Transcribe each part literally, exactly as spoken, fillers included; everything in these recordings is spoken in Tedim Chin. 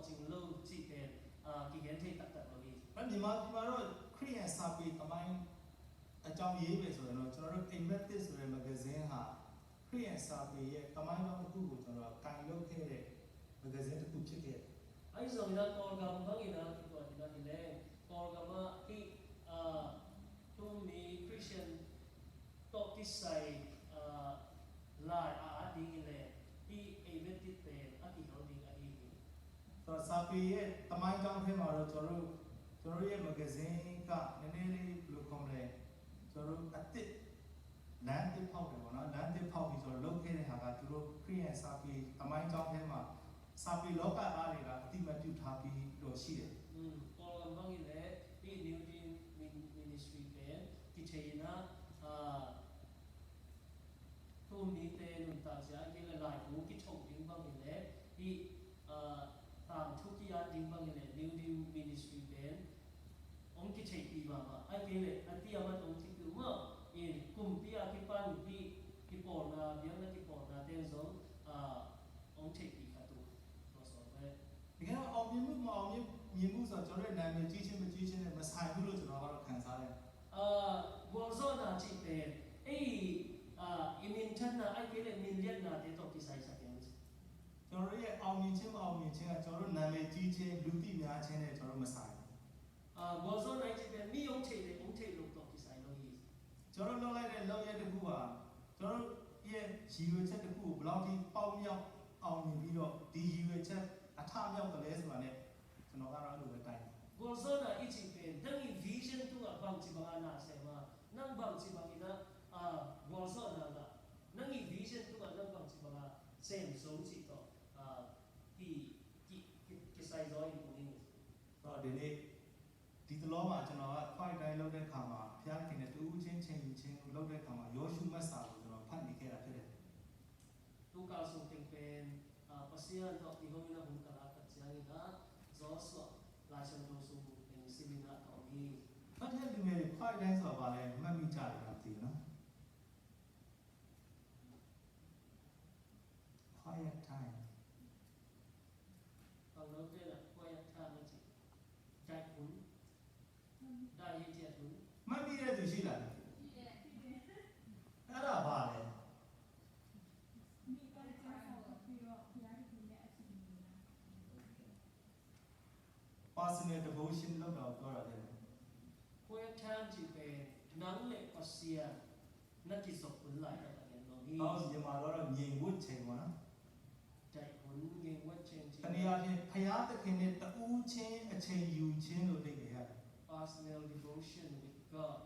ကျင်လို့ ကြည့်တယ်၊ အာ၊ ကီဂန်ထိတ် တတ်တတ်လို့ ဒီ။ အဲ့ဒီမှာ ဒီမှာတော့ ခရစ်ယာန်စာပေသမိုင်းအကြောင်းရေးမယ်ဆိုရင်တော့ ကျွန်တော်တို့ အိမ်မက်သစ်ဆိုတဲ့ မဂ္ဂဇင်းဟာ ခရစ်ယာန်စာပေရဲ့သမိုင်းကြောင်းတစ်ခုကို ကျွန်တော်ကင်လုပ်ခဲ့တဲ့ မဂ္ဂဇင်းတစ်ခုဖြစ်ခဲ့တယ်။ Ahi zongin ah, Kawlgam bangin ah, kituak in ah hi leng, Kawlgam ah hih, ah, thu mi Khristian tawh kisai, ah, lai a at ding hi leng, hih ei vetit pen a kihel ding ahi hi. ဆိုတော့ စာပေရဲ့သမိုင်းကြောင်းထဲမှာတော့ ကျွန်တော်တို့ ကျွန်တော်တို့ရဲ့ မဂ္ဂဇင်းက နည်းနည်းလေး ဘယ်လိုခေါ်မလဲ၊ ကျွန်တော်တို့ အသစ် လမ်းသစ်ဖောက်တယ်ပေါ့နော်။ လမ်းသစ်ဖောက်ပြီး ကျွန်တော်လုပ်ခဲ့တဲ့ဟာက သူတို့ ခရစ်ယာန်စာပေသမိုင်းကြောင်းထဲမှာ စာပေလောကသားတွေက အသိအမှတ်ပြုထားပြီးတော့ရှိတယ်။ อืม၊ Kawlgam bang hi leng, hih New Dream Min-, Ministry pen kithei in ah, ah, thu mite nuntakzia, ahih kei leh laibu kithoh ding bang hi leh, hih, ah, tangthu ki-at ding bang hi leh, New Dream Ministry pen hong kitheihpih mahmah. Ahih kei leh a ti a mat hong kipih uh mah in, kumpi a kipan hih kipawlna, biakna kipawlna ten zong, ah, hong theihpih khat uh. ဒီကနေ့ အောင်မြင်မှု မအောင်မြင်မှုဆိုတာ ကျွန်တော်တို့ရဲ့ နာမည်ကြီးခြင်း မကြီးခြင်းနဲ့ မဆိုင်ဘူးလို့ ကျွန်တော်ကတော့ ခံစားရတယ်။ Ah, gualzawhna cih pen ei, ah, i minthanna, ahih kei leh minliatnate tawh kisaisak hi. ကျွန်တော်တို့ရဲ့ အောင်မြင်ခြင်း မအောင်မြင်ခြင်းက ကျွန်တော်တို့ နာမည်ကြီးခြင်း လူသိများခြင်းနဲ့ ကျွန်တော်တို့ မဆိုင်ဘူး။ Ah, gualzawhna i cih pen mi hong theih le hong theih loh tawh kisai lo hi. ကျွန်တော်တို့လုပ်လိုက်တဲ့ လုပ်ရပ်တစ်ခုဟာ ကျွန်တော်တို့ရဲ့ ရည်ရွယ်ချက်တစ်ခုကို ဘယ်လောက်ထိ ပေါက်မြောက်အောင်မြင်ပြီးတော့ ဒီရည်ရွယ်ချက် အထမြောက်သလဲဆိုတာနဲ့ ကျွန်တော်ကတော့ အဲ့လိုပဲ တိုင်တယ်။ Gualzawhna i cih pen nang i vision tungah bangci banga na sem a, nang bangci bangin ah, ah, gualzawhna ngah, nang i vision tungah nang bangci banga sem zo cih tawh, ah, ki, ki, ki, kisai zaw in kong in. ဆိုတော့ ဒီနေ့ ဒီတလောမှာ ကျွန်တော်က Quiet Time လုပ်တဲ့အခါမှာ ဘုရားသခင်နဲ့ တဦးချင်း ချိန်ယူခြင်း လုပ်တဲ့အခါမှာ ယောရှုမှတ်စာကို ကျွန်တော် ဖတ်နေခဲ့တာ ဖြစ်တယ်။ Tu kal sung teng pen, ah, Pasian tawh kihona hun ka lak tak ciangin ah, Joshua Lai Siangtho sung teng simin ah ka om hi. ဖတ်တဲ့လူငယ်တွေ Quiet Time ဆိုတာ ဘာလဲ မှတ်မိကြတယ်လား မသိဘူးနော်။ Quiet Time. Bang lo te na, quiet time na ci. Dai hun. Dai hi ciat hun. မှတ်မိတဲ့သူရှိလား။ အဲ့ဒါဘာလဲ။ မိဘကြားစာကိုပြီးတော့ ဘုရားသခင်နဲ့အချိန်ယူတာ။ Personal devotion လုပ်တာကိုပြောတာဖြစ်တယ်။ Quiet time ကျီးပဲ နန်းလေ Pasian နကီးစောက် hun laitak a gen lo hi. ဟော မြန်မာလိုတော့ ငြိမ်ဝပ်ချိန်ပေါ့နော်။ Dai hun, ngim wat ceng ci. တနည်းအားဖြင့် ဘုရားသခင်နဲ့ တဦးချင်း အချိန်ယူခြင်းလို့ အဓိပ္ပာယ်ရတယ်။ Personal devotion with God.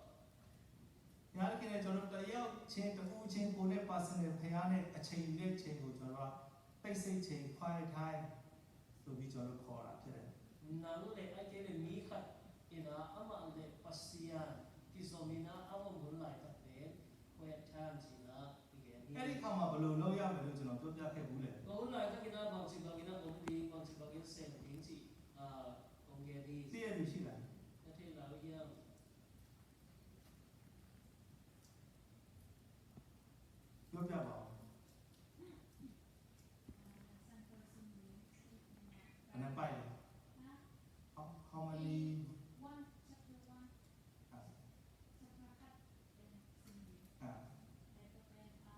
ဘုရားသခင်နဲ့ ကျွန်တော်တို့ တယောက်ချင်း တဦးချင်း ကိုယ်နဲ့ personal ဘုရားနဲ့ အချိန်ယူတဲ့ချိန်ကို ကျွန်တော်တို့က တိတ်ဆိတ်ချိန် quiet time ဆိုပြီး ကျွန်တော်တို့ ခေါ်တာဖြစ်တယ်။ Nang le, ahih kei leh mi khat in ah, amah le Pasian kizom in ah, a om hun laitak pen quiet time ci-in ah kigen hi. အဲ့ဒီအခါမှာ ဘယ်လိုလုပ်ရမယ်လို့ ကျွန်တော် ပြောပြခဲ့ဖူးလဲ။ Tua hun laitak in ah bangci bangin ah om ding, bangci bangin sem ding cih, ah, kong gen hi. သိတဲ့သူရှိလား။ Na thei lai uh hiam? ပြောပြပါဦး။ အနံပါတ်လေ။ How, how many? One, chapter one. အာ။ Chapter တစ် เป็นสิ่งดี။ အာ။ แต่ก็เป็น อ่า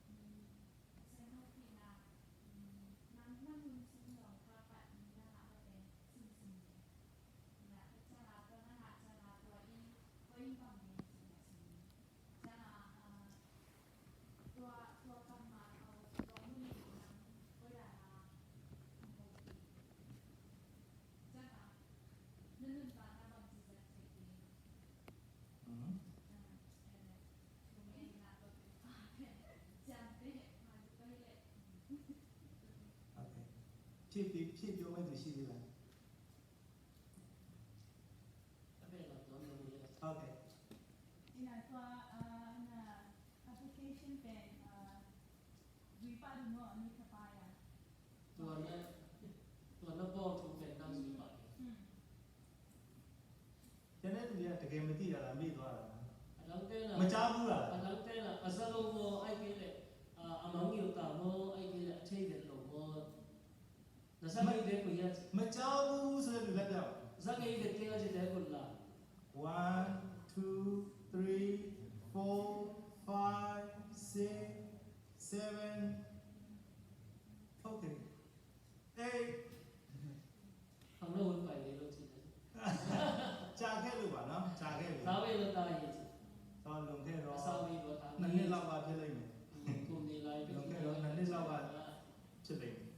อืม สนุกดีนะ อืม นั่ง นั่งมุงชิงหลงพระปัดนี้นะคะ ก็เป็นสิ่งสิ่งดีนะ จะลาตัวนะคะ จะลาตัวอีก ก็ยิ่งบังเกิดสิ่งสิ่งดี จะลา อ่า ตัว ตัวกำมาเอาตัวผู้หญิงนั้นก็อย่าลา อืม อืม โอเค ဖြည့်ပြီး ဖြည့်ပြောမဲ့သူရှိသေးလား။ ဟုတ်ကဲ့။ ဒီမှာ သူက အာ application ပဲ အာ ဝိပဿနာ အနိဋ္ဌပါယ။ သူကလည်း သူကလည်း ဘောဓုပဲ နောက်ဆိုပါတယ်။ อืม ကျန်တဲ့သူတွေက တကယ်မသိတာလား၊ မေ့သွားတာလား၊ အတန်းတဲလား၊ မကြားဘူးလား။ အတန်းတဲလား၊ အစလုံးမော အဲ့ကလေးလေ၊ အာ အမောင်ကြီးကမော အဲ့ကလေးလေ၊ အထိတ်တဲ့လို့မော နစမေ့တဲ့ မကြားဘူးဆိုတဲ့လူလက်ပြပါ။ Zang ei vet keng a ci te kun la. One, two, three, four, five, six, seven. Okay. Eight. Hang lo hun pai lo ci. ကြာခဲ့လို့ပါနော်။ ကြာခဲ့ပြီ။ Sa ve lo ta ye ci. တော့လွန်ခဲ့တော့ Sa ve lo ta. နှစ်နှစ်လောက်ကဖြစ်လိမ့်မယ်။ Kum ni lai. လွန်ခဲ့တော့နှစ်နှစ်လောက်ကဖြစ်လိမ့်မယ်။